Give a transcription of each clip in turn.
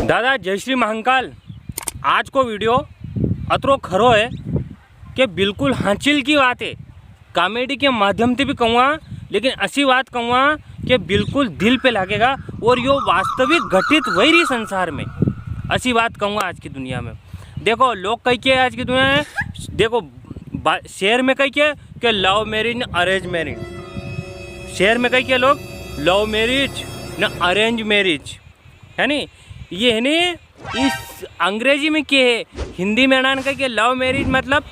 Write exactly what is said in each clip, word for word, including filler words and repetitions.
दादा जय श्री महाकाल। आज को वीडियो अतरो खरो है कि बिल्कुल हांचिल की बात है। कॉमेडी के माध्यम थी भी कहूँगा, लेकिन असी बात कहूँगा कि बिल्कुल दिल पे लागेगा और यो वास्तविक घटित वही रही संसार में। असी बात कहूँगा आज की दुनिया में। देखो, लोग कही के आज की दुनिया में, देखो, बा-, शहर में कही के, के love marriage न arrange marriage। शहर में कही के लोग love marriage न arrange marriage, है नी? ये है नी, इस अंग्रेजी में के है, हिंदी में अणान कही के love marriage मतलब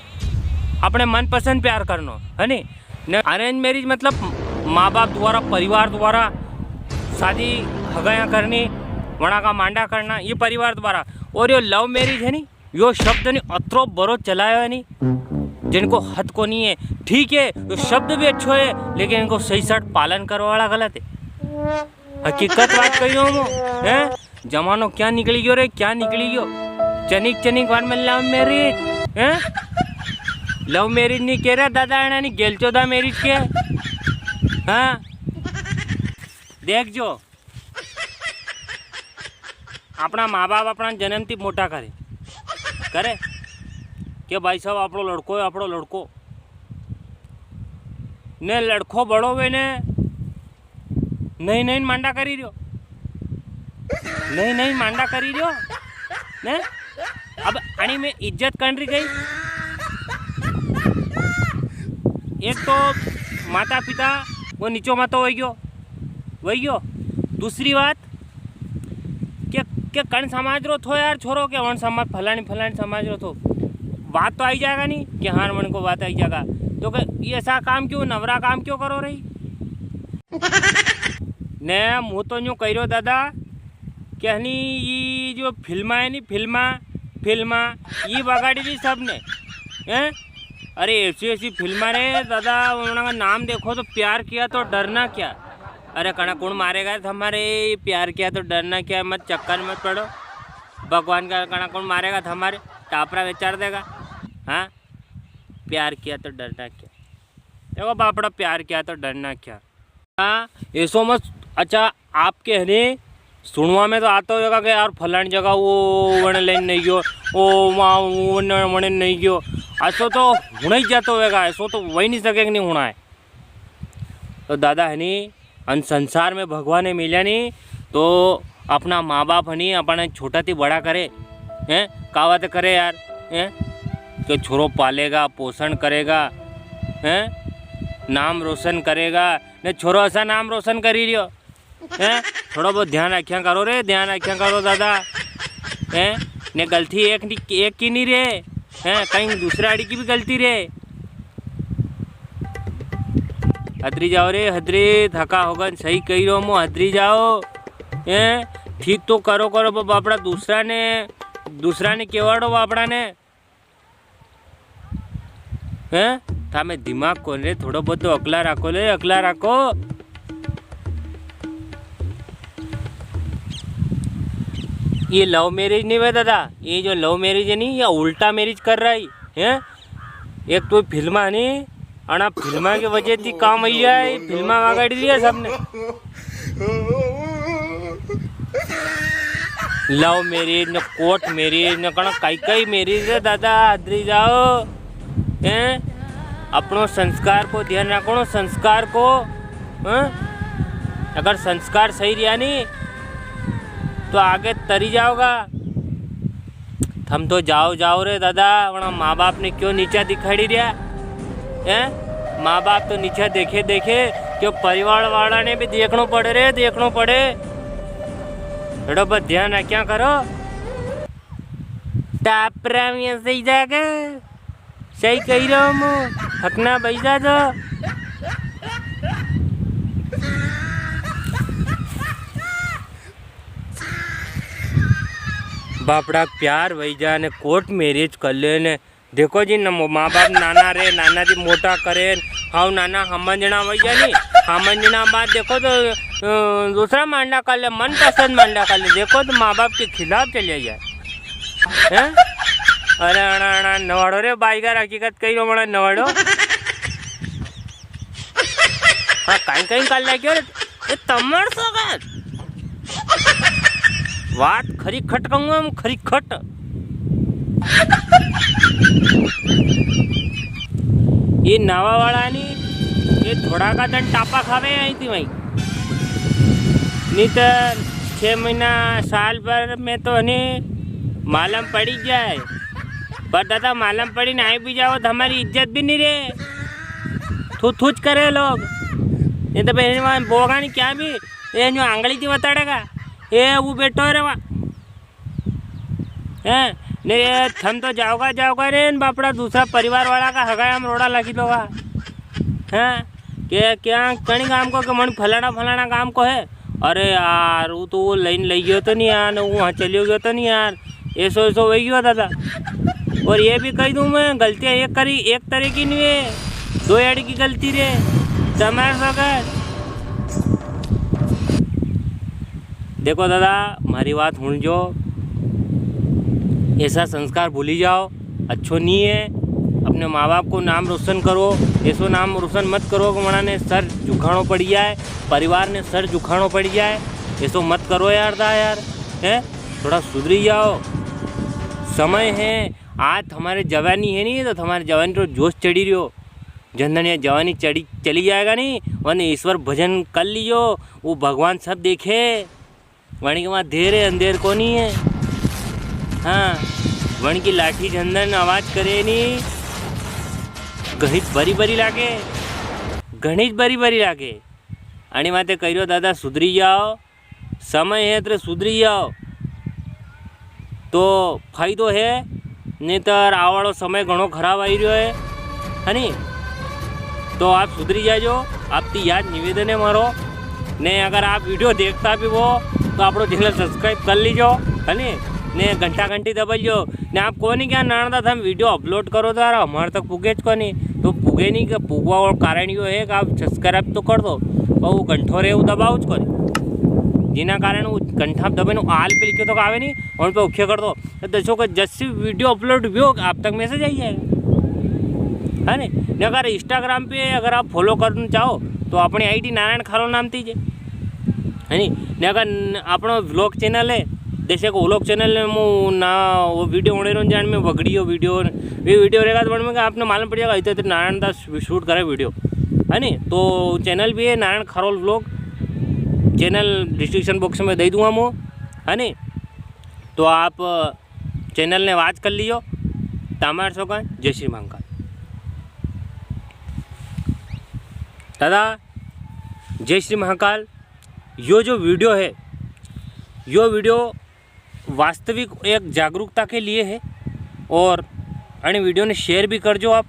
अपने मनपसंद प्यार करनो, है नी? न arrange marriage मतलब माँ बाप द्वारा, परिवार द्वारा शादी हगाया करनी, वणा का मांडा करना, ये परिवार द्वारा। और यो love marriage है नी, यो शब्द नी अतरो बरो चलायो है नी, जिनको हद को नहीं है। ठीक है, यो शब्द भी अच्छो है, लेकिन इनको सही साट पालन करवा वाला गलत है। हकीकत बात कही हूँ मैं, हैं? जमानो क्या निकली गयो रे, क्या निकली गयो? चनिक चनिक वार में love marriage, हैं? Love marriage नहीं कह रहा दादा, अणा नहीं गेलचोदा marriage के, हाँ? देख जो, अपना माँ बाप अपना जन्म थी मोटा करे, करे के भाई साहब, आपणो लड़को है, आपणो लड़को। ने लड़को बड़ो वे ने, नहीं, नहीं, मांडा करी रियो, नहीं, नहीं, मांडा करी रियो, ने? अब अणी में इज्जत कण री गई? एक तो माता पिता वो नीचो मातो वही गयो, वही गयो। दूसरी बात के, के कण समाज रो थो यार छोरो, के वण समाज, फलानी फलानी समाज रो थो, बात तो आई जाएगा नी कि हाँ, वण को बात आई जाएगा। तो के ये ऐसा काम क्यों, नवरा काम क्यों करो रही? ने मूँ तो न्यू कही रह्यो दादा, के हनी ये जो फिल्मा है नी, फिल्मा, फिल्मा, ये बगाड़ी दी सबने, हैं? अरे ऐसी ऐसी फिल्मा रे दादा, उनका नाम देखो तो प्यार किया तो डरना क्या। अरे कणा कुण मारेगा थमारे, ये प्यार किया तो डरना क्या, मत चक्कर मत पड़ो। भगवान का कणा कुण मारेगा थमारे, टापरा विचार देगा। हाँ, प्यार किया तो डरना क्या। देखो बापड़ा, प्यार किया तो डरना क्या। हाँ, ऐसो मत। अच्छा, आपके है नी, सुनवा में तो आतो होगा कि यार फलानी जगह वो वने लेन नहीं गयो, ओ वहाँ वने, वने नहीं गयो। ऐसो तो होना ही जातो होगा, ऐसो तो वही नहीं सके कि नहीं होना है। तो दादा है नी, अन संसार में भगवान ने मिल्या नी, तो अपना माँ बाप है नी, अपने छोटा थी बड़ा करे, हैं? कावत करे यार, हैं? के छोरो पालेगा, पोषण करेगा, हैं? नाम रोशन करेगा, ने छोरो ऐसा नाम रोशन करी रियो, हैं? थोड़ा बहुत ध्यान रख्या करो रे, ध्यान रख्या करो दादा, हैं? ने गलती एक नी, एक की नी रे, हैं? कहीं दूसरा आड़ी की भी गलती रे। हदरी जाओ रे, हदरी, थका होगन, सही कही रो मो, हदरी जाओ, हैं? ठीक तो करो, करो, ब-, बापड़ा दूसरा ने, दूसरा ने केवाड़ो बापड़ा ने। हैं? थामे दिमाग कोन रे? थोड़ो बहुत तो अकला राखो ले, अकला राखो। ये love marriage नहीं हुआ दादा, ये जो love marriage है नहीं, ये उल्टा marriage कर रहा है, हैं? एक तो फिल्मा नहीं, अणा फिल्मा के वजह थी काम आई जाए, फिल्मा वगाड़ी दिया सबने। Love marriage न court marriage न कणा काई काई marriage रे दादा, हदरी जाओ, हैं? अपनो संस्कार को ध्यान रखो, संस्कार को, हैं? अगर संस्कार सही रिया नी, तो आगे तरी जाओगा। थम तो जाओ, जाओ रे दादा, वणा माँ बाप ने क्यों नीचा दिखाड़ी रिया? हैं? माँ बाप तो नीचा देखे, देखे, क्यों परिवार वाला ने भी देखनो पड़े रे, देखनो पड़े। थोड़ा बहुत ध्यान रख्या करो। टापरा में सही जागा। सही कही रहो मु, हकना बैजा जो। बापड़ा प्यार वही जा ने court marriage कर ले ने। देखो जी, न-, माँ बाप नाना रे, नाना जी मोटा करे, हाउ नाना हमंजणा वही जा नी, हमंजणा बाद देखो तो, अ, दूसरा मांडा कर ले, मनपसंद मांडा कर ले, देखो तो माँ बाप के खिलाफ चले जाए। हैं? अरे अणा, अणा, नवाड़ो रे, बाईगार हकीकत कही रो, मना नवाड़ो। हाँ, कहीं, कहीं कर ले क्यों रे? ये तमर सो कर। बात खरी खट कहूंगा हम, खरी खट। ये नवा वाला नी, ये थोड़ा का दन टापा खावे आई थी वहीं। नी तो छह महीना, साल भर में तो हने मालूम पड़ी जाए। पर दादा, मालूम पड़ी ना आई भी जाओ तो हमारी इज्जत भी नी रे। थू थूच करे लोग। नी तो फिर वहाँ बोगा नी क्या भी, ये जो आंगली थी बताड़ेगा, ये वो बैठो रे वहाँ। हैं? ने ये थम तो जाओगा, जाओगा रे, ने बापड़ा दूसरा परिवार वाला का हगाया में रोड़ा लागी दोगा। हैं? के क्या कणी गाम को के मन फलाना, फलाना गाम को है? अरे यार, वो तो वो लाइन लई गयो तो नी यार, ने वो वहाँ चलियो गयो तो नी यार, ऐसो, ऐसो वही गयो दादा। और ये भी कही दूँ मैं, गलतियाँ एक करी, एक तरह की नी है, दो आड़ी की गलती रे, तमार सगत। देखो दादा, म्हारी बात हुण जो, ऐसा संस्कार भूली जाओ, अच्छो नी है। अपने माँ बाप को नाम रोशन करो, ऐसो नाम रोशन मत करो कि वणा ने सर झुकाणो पड़ी जाए, परिवार ने सर झुकाणो पड़ी जाए, ऐसो मत करो यार दा यार, हैं? थोड़ा सुधरी जाओ, समय है। आज हमारे जवानी है नी, तो हमारे जवानी रो जोश चढ़ी रियो, जन दन या जवानी चढ़ी, चली जाएगा नी, वने ईश्वर भजन कर लियो, वो भगवान सब देखे। वण के वहाँ देर है, अंधेर कोनी है। हाँ, वण की लाठी जन दन आवाज करे नी, घणी बरी बरी लागे, घणी बरी बरी लागे। अणी वाते कह रियो दादा, सुधरी जाओ, समय है तो सुधरी जाओ तो फायदो है, नी तो आवालो समय घणो खराब आई रियो है, है नी? तो आप सुधरी जाजो, आपती याद निवेदन है मारो। ने अगर आप वीडियो देखता भी हो तो आपणो चैनल सब्सक्राइब कर लीजो, है नी? ने घंटा घंटी दबा लीजो। ने आप कोनी क्या नानदा, थम वीडियो अपलोड करो तो यार हमारे तक पुगे ज कोनी, तो पुगे नी के पुगवा और कारण यो है कि आप सब्सक्राइब तो कर दो, पर वो घंटो रे वो दबाओ ज कोनी, जिना कारण वो घंटा दबे ने आल पे लिखे तो आवे नी, उन पे ओके कर दो। तो दसो के जैसी वीडियो अपलोड भी हो, आप तक मैसेज आई जाएगा, है नी? ने अगर Instagram पे अगर आप फॉलो करना चाहो तो अपनी आईडी नारायण खारोल नाम थी जे, है नी? ने अगर न-, अपनो व्लॉग चैनल है, जैसे कि व्लॉग चैनल में मु ना वो वीडियो होने रहो जान में वगड़ियो वीडियो, वे वीडियो रहेगा तो में आपने मालूम पड़ जाएगा, इतने, इतने नारायण दास शूट करे वीडियो, है नी? तो चैनल भी है Narayan Kharol vlog, channel description box में दे दूंगा मु, है नी? तो आप चैनल ने वाच कर लियो। तामार सोगन, जय श्री महाकाल। दादा, जय श्री महाकाल। यो जो वीडियो है, यो वीडियो वास्तविक एक जागरूकता के लिए है और अने वीडियो ने शेयर भी कर जो आप।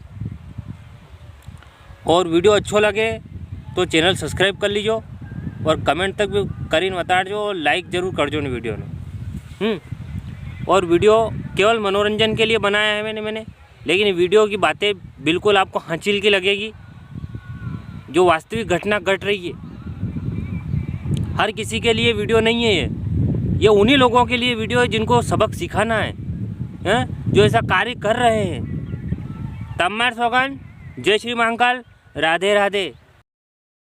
और वीडियो अच्छो लगे तो चैनल सब्सक्राइब कर लीजो और कमेंट तक भी करीन बताड़जो और लाइक जरूर करजो ने वीडियो ने। हम्म, और वीडियो केवल मनोरंजन के लिए बनाया है मैंने, मैंने, लेकिन वीडियो की बातें बिल्कुल आपको हंचिल की लगेगी, जो वास्तविक घटना घट रही है। हर किसी के लिए वीडियो नहीं है ये, ये उन्हीं लोगों के लिए वीडियो है जिनको सबक सिखाना है, हैं, जो ऐसा कार्य कर रहे हैं। तमार सोगन, जय श्री महाकाल, राधे राधे।